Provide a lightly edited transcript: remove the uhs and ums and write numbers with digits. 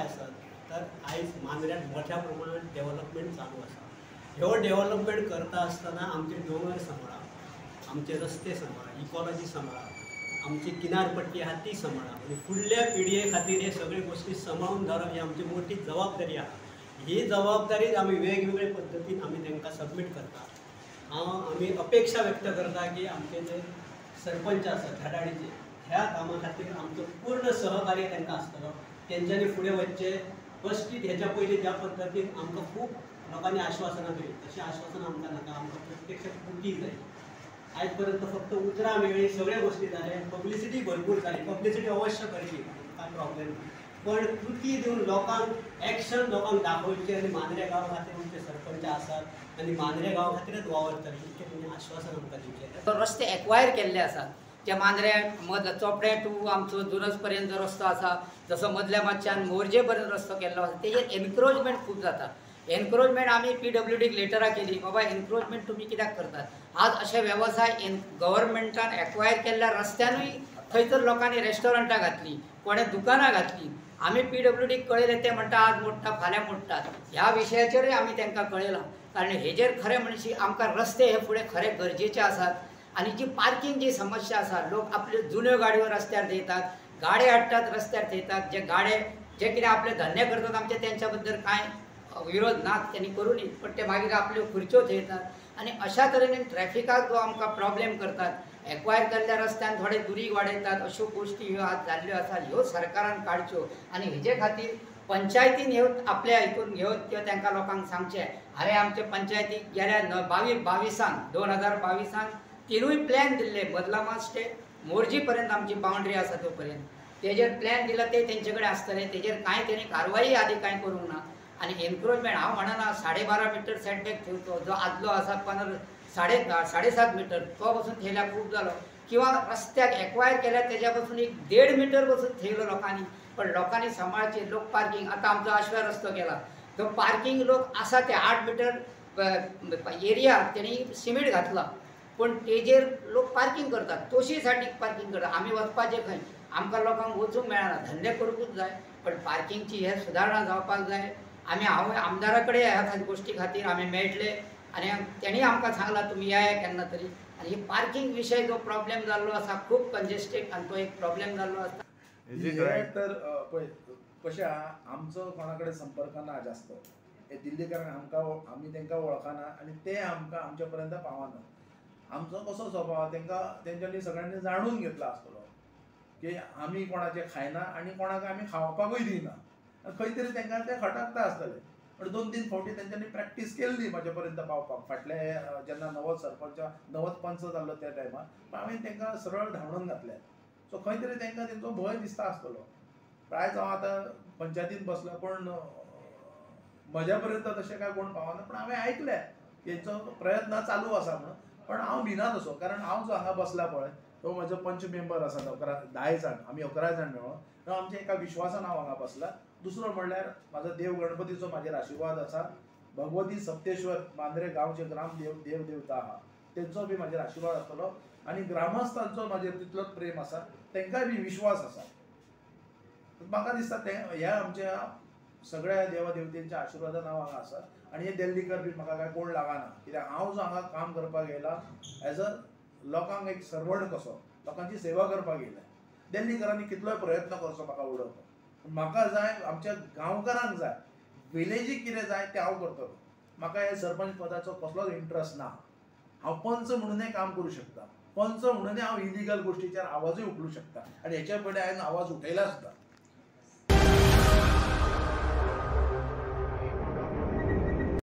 आसत तर आयज मांद्र्यांत मोठ्या प्रमाणात डेव्हलपमेंट चालू आसा. ह्यो डेव्हलपमेंट करता आसतना आमचे दोंगर सांबाळा, आमचे रस्ते सांबाळा, इकॉलॉजी सांबाळा, आमची किनारपट्टी आहा ती सांबाळा आनी फुडल्या पिळगे खातीर हे सगळे गोश्टी सांबाळून दवरप ही आमची मोठी जबाबदारी आहा. ही जबाबदारी आमी वेगवेगळे पद्दतीन आमी तांकां सबमीट करता. हांव आमी अपेक्षा व्यक्त करता की आमचे जे सरपंच आसात धडाडीचे ह्या कामा खातीर आमचो पूर्ण सहकार्य तांकां आसतलो. तेंच्यांनी फुडें वचचें. बसटीत हेच्या पयलीं ज्या पद्दतीन आमकां खूब लोकांनी आश्वासनां दिली तशीं आश्वासनां आमकां नाका, आमकां प्रत्यक्ष कृती जाय. आयज पर्यंत फक्त उतरां मेळ्ळी, सगळे गोश्टी जाले, पब्लिसिटी भरपूर जाली, पब्लिसिटी अवश्य करची, कांय प्रॉब्लेम ना, पण कृती दिवन लोकांक एक्शन लोकांक दाखोवचें आनी मांद्रे गांवा खातीर आमचे सरपंच आसात आनी मांद्रे गांवा खातीरच वावरतले इतकें तेंचें आश्वासन आमकां दिवचें. रस्ते एक्वायर केल्ले आसात जे मांद्रे मदल्या चोपडे टू आमचो जुनस पर्यंत जो रस्तो आसा, जसो मदल्या मातशान मोरजे पर्यंत रस्तो केल्लो आसा, तेजेर एनक्रोचमेंट खूब जाता. एनक्रोचमेंट आमी पीडब्ल्यूडीक लेटरां केली, बाबा एनक्रोचमेंट तुमी कित्याक करतात. आज अशे वेवसाय गव्हर्मेंटान एक्वायर केल्ल्या रस्त्यानूय थंयसर लोकांनी रेस्टॉरंटां घातली, कोणें दुकानां घातली. आमी पीडब्ल्यूडीक कळयलें, ते म्हणटा आज मोडटा फाल्यां मोडटात. ह्या विशयाचेरूय आमी तांकां कळयलां, कारण हेजेर खरें म्हणशी आमकां रस्ते हे फुडें खरें गरजेचे आसात. आनी जी पार्किंग जी समस्या आसा, लोक आपल्यो जुन्यो गाडयो रस्त्यार थेयतात, गाडे हाडटात रस्त्यार थेयतात, जे गाडे जे कितें आपले धंदे करतात आमचे तेंच्या बद्दल कांय विरोध ना, तेणी करूं न्ही, पण ते मागीर आपल्यो खुर्च्यो थेयतात आनी अशा तरेन ट्रॅफिकाक जो आमकां प्रॉब्लेम करतात. एक्वायर केल्ल्या रस्त्यान थोडे दुरीग वाडयतात, अश्यो गोश्टी ह्यो आज जाल्ल्यो आसात, ह्यो सरकारान काडच्यो आनी हेजे खातीर पंचायतीन ह्यो आपल्या हितून घेवन त्यो तांकां लोकांक सांगचें. हांवें आमचे पंचायतीक गेल्या 2022 2022 तिनूय प्लॅन दिल्ले, बदलामा स्टे मोरजी पर्यंत आमची बाउंड्री आसा तो पर्यंत तेजेर प्लॅन दिला, ते तेंचे कडेन आसतले, तेजेर कांय तेणी कारवाई आदी कांय करूंक ना. आनी एनक्रोचमेंट हांव म्हणना 12.5 मिटर सेटबॅक थेवचो, जो आदलो आसा 15 7.5 मिटर तो पसून थेयल्यार खूब जालो, किंवा रस्त्याक एक्वायर केल्यार तेज्या पसून एक 1.5 मिटर पसून थेयलो लोकांनी, पण लोकांनी सांबाळचे. लोक पार्किंग आतां आमचो आश्व्या रस्तो केला, तो पार्किंग लोक आसा ते 8 मिटर एरिया तेणी सिमेंट घातला, पण तेजेर लोक पार्किंग करतात, तोशी सायडीक पार्किंग करतात. आमी वचपाचें खंय, आमकां लोकांक वचूंक मेळना, धंदे करूंकूच जाय, पण पार्किंगची हे सुदारणा जावपाक जाय. आमी हांव आमदारा कडेन ह्या गोश्टी खातीर आमी मेळटले आनी तेणी आमकां सांगलां तुमी या केन्ना तरी. आनी ही पार्किंग विशय जो प्रॉब्लेम जाल्लो आसा खूब कंजेस्टेड आनी तो एक प्रॉब्लेम जाल्लो आसा. तर पळय कशें आहा, आमचो कोणा कडेन संपर्क ना जास्त, हे दिल्लीकारांक आमकां आमी तांकां वळखना आनी ते आमकां आमच्या पर्यंत पावना. आमचो कसो स्वभाव आहा तांकां तेंच्यांनी सगळ्यांनी जाणून घेतला आसतलो की आमी कोणाचें खायना आनी कोणाक आमी खावपाकूय दिना, खंय तरी तांकां तें खटाकता आसतलें. पण 2-3 फावटी तेंच्यांनी प्रॅक्टीस केल्ली म्हाजे पर्यंत पावपाक. फाटले जेन्ना नवोच सरपंच नवोच पंच जाल्लो त्या टायमार, पण हांवें तांकां सरळ धांवडून घातले. सो खंय तरी तांकां तेंचो भंय दिसता आसतलो. आयज हांव आतां पंचायतीन बसला, पण म्हज्या पर्यंत तशें काय कोण पावना, पण हांवें आयकलें तेंचो प्रयत्न चालू आसा म्हणून. पण हांव भिना तसो, कारण हांव जो हांगा बसला पळय तो म्हजो पंच मेंबर आसा, 10 जाण आमी 11 जाण मेळोन, तो आमच्या एका विश्वासान हांव हांगा बसला. दुसरो म्हणल्यार म्हाजो देव गणपतीचो म्हाजेर आशिर्वाद आसा, भगवती सप्तेश्वर मांद्रे गांवचे ग्राम देव देव देवता आहा तेंचो बी म्हाजेर आशिर्वाद आसतलो आनी ग्रामस्थांचो म्हाजेर तितलोच प्रेम आसा, तांकांय बी विश्वास आसा. म्हाका दिसता ते ह्या आमच्या सगळ्या देवा देवतेंच्या आशिर्वादान हांव हांगा आसा. आनी हे दिल्लीकर बी म्हाका काय कोण लागना, कित्याक हांव जो हांगा काम करपाक येयला एज अ लोकांक एक सर्वंट कसो, लोकांची सेवा करपाक येयला. दिल्लीकरांनी कितलोय प्रयत्न करचो म्हाका उडोवपाक, म्हाका जाय आमच्या गांवकारांक जाय, विलेजीक कितें जाय तें हांव करतलो. म्हाका हे सरपंच पदाचो कसलोच इंट्रस्ट ना. हांव पंच म्हणूनय काम करूं शकता, पंच म्हणूनय हांव इलिगल गोश्टीचेर आवाजूय उखलूं शकता आनी हेच्या पयलीं हांवें आवाज उठयला सुद्दां.